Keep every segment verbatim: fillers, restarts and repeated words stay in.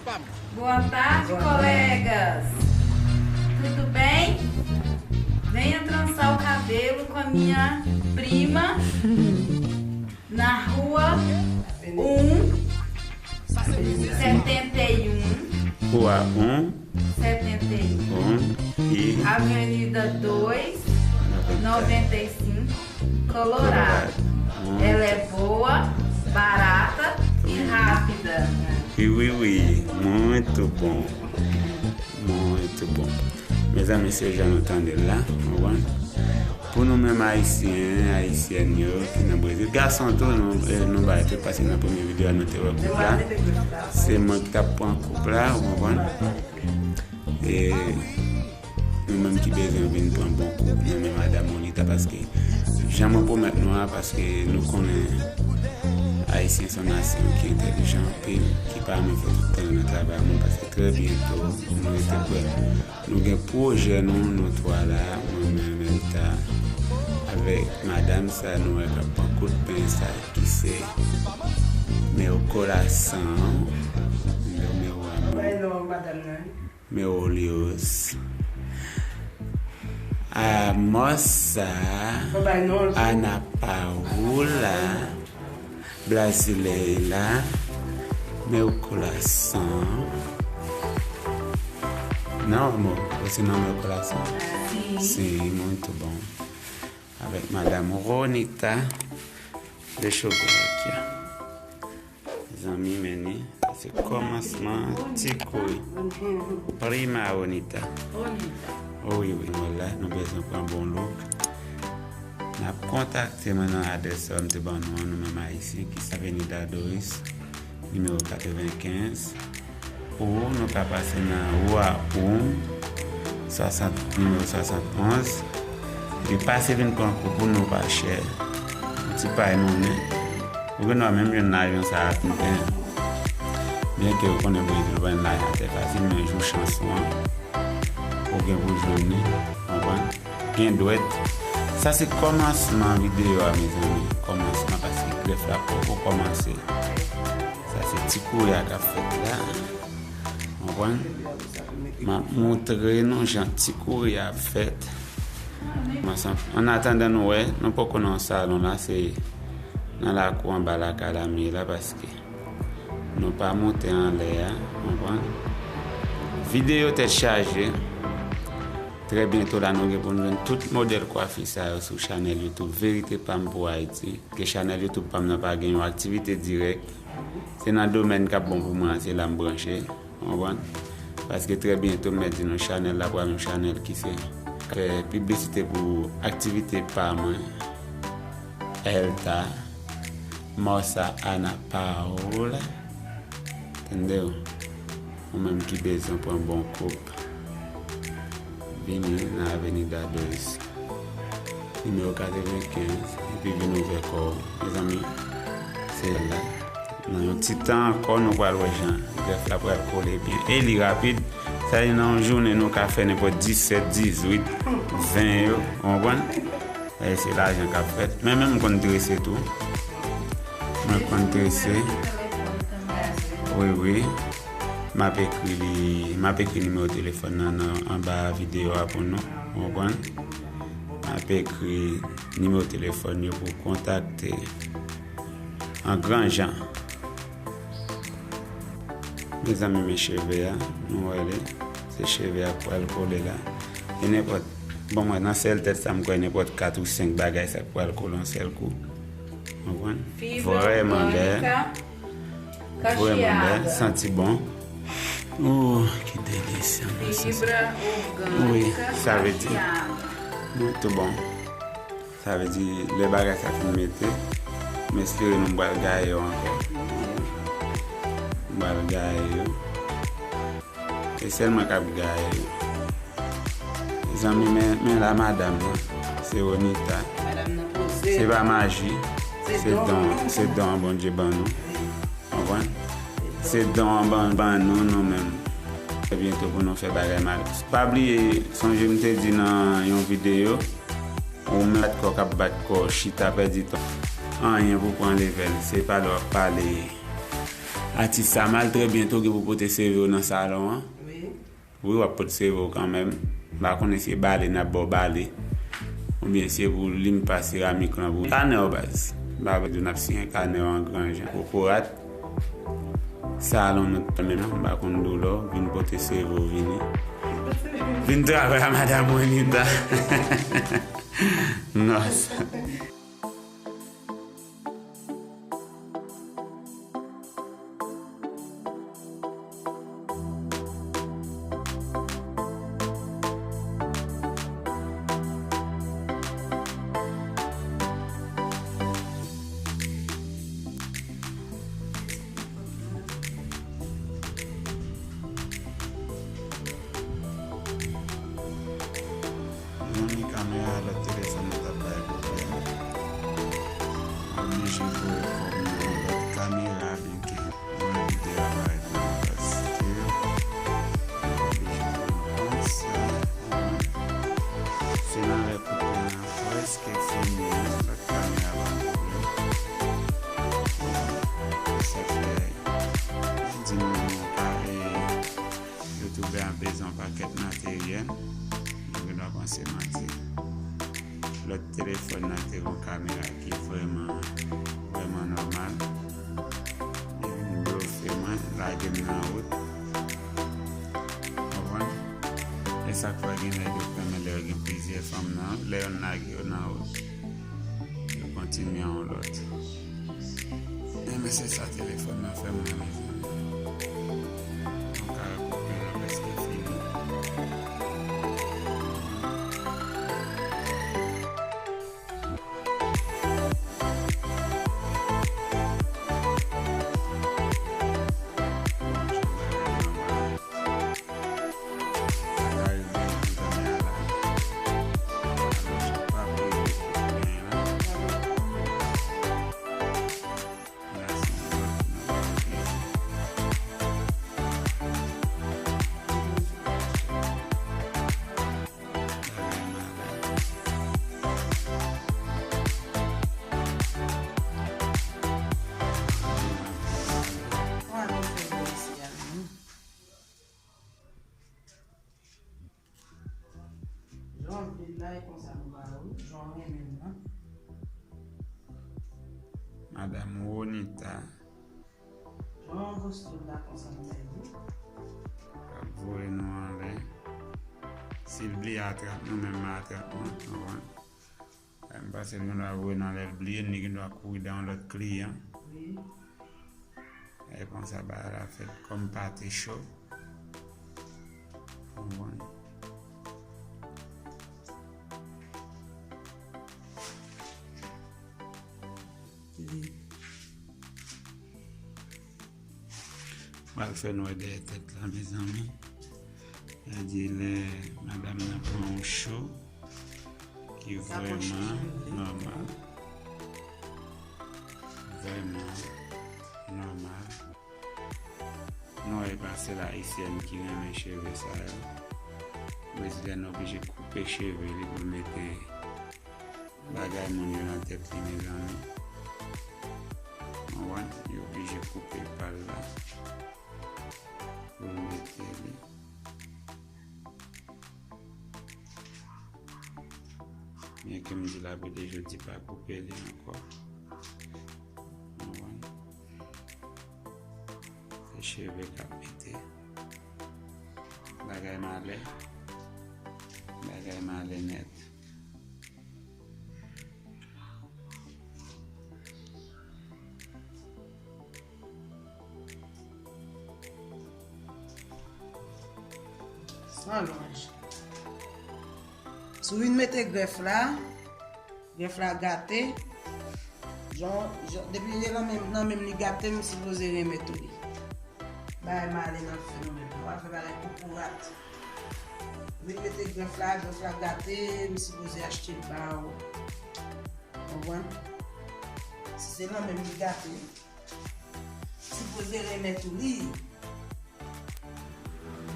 Boa tarde, colegas. Tudo bem? Venha trançar o cabelo com a minha prima na rua um setenta e um. Rua um. Setenta e um. Um e Avenida dois, noventa e cinco, Colorado. Colorado. Hum. Ela é boa, barata e rápida. Ui, ui, ui. Muito bom. Muito bom. Mezanmi, se jan nou tande l la, w konprann? Pou nou menm Ayisyen, Ayisyèn yo ki nan Brezil, gason tou, nou, eh, nou bay tout, paske nan premye videyo a nou te wè koup la. Se mwen ki t ap pran koup la, w konprann? E nou menm ki bezwen vin pran bon koup nan men madanm Monita, paske jan mwen pwomèt nou a, paske nou konnen Ayisyen se yon nasyon ki entèlijan anpil, ki pa renmen fè tout tan nan travay moun, paske trè byento nou rete prè. Nou gen pwojè nou, nou twa la, mwen menm, Elta, avèk madanm sa nou wè k ap pran kout pen sa, ki se Meu Coração, Meu Amor. Bay non madanm nan. Meolios, a Mosa, Ana Paula, Brasileira, Meu Coração. Não, amor? Ou se não, Meu Coração? Sim. Sim, muito bom. Avèk madanm Ronita. Deixa eu ver aqui, ó. Zanmi, men ni, sa se kòmansman ti kouri. Prima Onita. Wi, wi, nou la, nou bezwen pran bon look. N ap kontakte mwen nan adrès sa m te ban nou an, nou menm Ayisyen, ki se Avenida dois, nimewo katrevenkenz. Ou nou ka pase nan Rua um, swasant, nimewo swasannonz. Epi pase vin pran koup ou, nou pa chè. Yon ti pay monnen. Ou gen dwa menm jwenn lajan sa a tou, men byenke ou konnen Brezil ou pa jwenn lajan atè fasil, men jou chans ou an, ou gen pou jwenn li, konprann? Gen dwèt. Sa se kòmansman videyo a, mezanmi. Kòmansman, paske grèf la poko kòmanse. Sa se ti kouri a k ap fèt la. Konprann? M ap montre nou jan ti kouri a ap fèt. An atandan nou wè, nou poko nan salon la, se nan lakou anba lakay la m ye la, paske nou pa monte anlè a, konprann? Videyo tèt chaje. Trè byento la, nou gen pou n jwenn tout modèl kwafi sa yo sou chanèl YouTube Verite Pam pou Ayiti. Ke chanèl YouTube pa m nan pa gen yon aktivite dirèk. Se nan domèn k ap bon pou mwen an, se la m branche. Ou konprann? Paske trè byento, m mèt di nou, chanèl la pral yon chanèl ki se fè piblisite pou aktivite pa mwen, Elta, Mosa Ana Paola. Tande w? Ou menm ki bezwen pran bon koup, vini nan Avenida dois, nimewo katrevenkenz, epi vin ouvè kò w. Mezanmi, se la. Nan yon ti tan ankò, nou pral wè jan grèf la pral kole byen. E li rapid, sa vle di nan yon jounen, nou ka fè nenpòt disèt, dizuit, ven yo, ou konprann? E se lajan k ap fèt. Men menm m konn trese tou. Mwen konn trese. Wi, wi. M ap ekri li, m ap ekri nimewo telefòn nan, nan anba videyo a pou nou. Ou konprann? M ap ekri nimewo telefòn yo pou kontakte an gran jan. Mezanmi, men cheve a, nou wè li. Se cheve a k pral kole la. E nenpòt, bon, mwen, nan sèl tèt sa, m kwè nenpòt kat ou senk bagay sa k pral kole yon sèl kou. Konprann? Vrèman bèl. Vrèman bèl. Santi bon. Oh, ki delis. Wi, sa vle di. Mwen tou bon. Sa vle di, lè bagay sa fin mete, m espere nou m pral gaye yo ankò. M pral gaye yo. E sèl mwen k ap gaye yo. Zanmi, men, men la madanm nan. Se Onita. Se pa maji. Se don. Se don Bondye ban nou. Konprann? Se don an ban, ban nou, nou menm. Trè byento pou nou fè bagay mal. Pa bliye, sonje m te di nan yon videyo, ou menm bat kò k ap bat kò, chita pèdi tan. Anyen pou pran leve l, se pale w ap pale. Atis Samal, trè byento gen pou pote seve w nan salon an. Wi. Wi, w ap pote seve w kanmenm. M pa konnen si e bale n ap ba w bale. Oubyen si e pou limpa seramik lan pou kanè w baz. M pa vle di w n ap siyen kanè w an gran jan. Kokorat. Salon nou t menm nan, m pa konn doulè w, vin pote seve w vini. Vin travay a madanm Wenita. Non, sa. Jwenn kamera lòt telefòn nan t ap bay pwoblèm. Oblije voye kòb nan yon lòt kamera, byenke mwen envite aparèt nan paske oblije voye konsa. Se nan lè koupe an prèske fini, lòt kamera pa gen pwoblèm. Sa fè, di nou, nou pare. Youtube an bezwen yon pakèt materyèl, nou gen dwa panse manti. Lòt telefòn nan te gen yon kamera ki vrèman, vrèman nòmal. Li vin blofe mwen, lage m nan wout. Konprann? E sa k fè gen nèg yo fèmen lè yo gen plizyè fanm nan, lè yonn lage yo nan wout. Yo kontinye yon lòt. Enben, se sa telefòn nan fè m nan, mezanmi. Yon kare koupe la prèske fini. Jan w vle l la, e konsa nou ba ou, jan w renmen l lan. Madanm Wonita. Jan w goste l la, konsa nou bay li. Ap voye nou anlè. Si l bliye atrap nou, menm atrap nou, konprann? M panse l gen dwa voye nan lè l bliye, li gen dwa kouri dan yon lòt kliyan. Wi. E konsa bagay la fèt kòm pate cho. Konprann? Pral fè n wè dèyè tèt la, mezanmi. Sa di lè madanm nan pran yon cho ki vrèman nòmal. Vrèman nòmal. Nou wè pa sèl ayisyèn ki renmen cheve sa yo. Brezilyen oblije koupe cheve li pou l mete bagay moun yo nan tèt li, mezanmi. Konprann? Li oblije koupe pa l la pou l mete li. Byenke m di l ap rete jodi, pa koupe li ankò. Konprann? Se cheve k ap mete. Bagay malè. Bagay malè nèt. San lonj. Si w vin mete grèf la, grèf la gate. Jan, jan, depi li nan men, nan men m li gate, m sipoze remèt ou li. Bagay malè n ap fè nou menm. Nou pral fè bagay kokorat. Vin mete grèf la, grèf la gate, m sipoze achte l ba w. Konprann? Si se nan men m li gate, sipoze remèt ou li.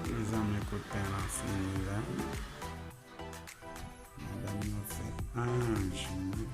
Mezanmi, kout pen lan fini la. Madanm nan fè anj, wi.